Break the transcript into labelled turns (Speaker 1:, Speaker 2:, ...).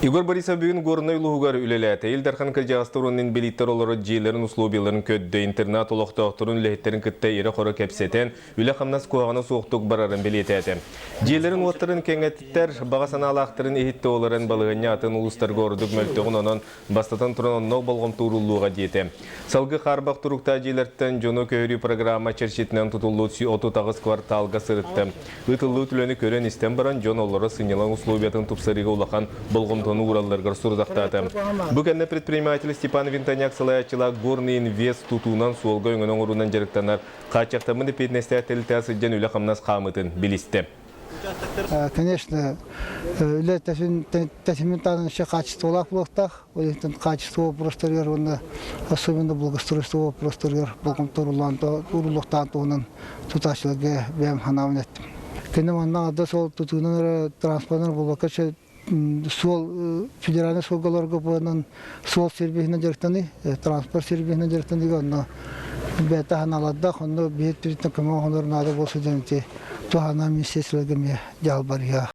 Speaker 1: Егор Борисов бүгүн Горнай улууһугар үлэлээтэ. Ил Дархан кырдьаҕастар уонна инбэлииттэр олорор дьиэлэрин условияларын көрдө, интернат олохтоохторун үлэһиттэрин кытта ирэ-хоро кэпсэтэн, үлэ-хамнас куһаҕана суохтук барарын бэлиэтээтэ. Дьиэлэрин-уоттарын кэҥэттэр, баҕа санаалаахтарын иһиттэ олорон балаһыанньа атын улуустарга ордук мөлтөҕүн онон бастатан туран онно болҕомто ууруллуоҕа диэтэ. Салгыы хаарбах туруктаах дьиэлэртэн дьону көһөрүү программа чэрчитинэн тутуллубут 38 кварталга сырытта. Ыытыллыбыт үлэни көрөн-истэн баран, дьон олоро сынньалаҥ условиятын тупсарыыга улахан болҕомтону ууралларыгар сорудахтаата. Бу кэннэ предприниматель Степан Винтоняк салайааччылаах Горный Инвест тутуунан суолга өҥөнү оҥоруунан дьарыктанар хааччахтаммыт эппиэтинэстээх тэрилтэҕэ сылдьан үлэ-хамнас хаамыытын билистэ.
Speaker 2: Конечно, үлэ тэтимин таһынан еще качестволаах буолуохтаах. Ол иһин качество вопростарыгар уонна особенно благоустройство вопростарыгар болҕомто ууруллуохтааҕын туһунан тутааччыларга бэйэм санаабын эттим. Кини манна ада сол тутуунан эрэ транспортнар буолбакка суол федеральнай суолгаларга буолан суол сервиһинэн дьарыктаныы, транспорт сервиһинэн дьарыктаныыга онно бэйэтэ ханаалардаах, онно биир түрүттэн көмө оҥорор наада буолсу диэн ити туһааннаах министерстволарга эмиэ дьаһал барыа.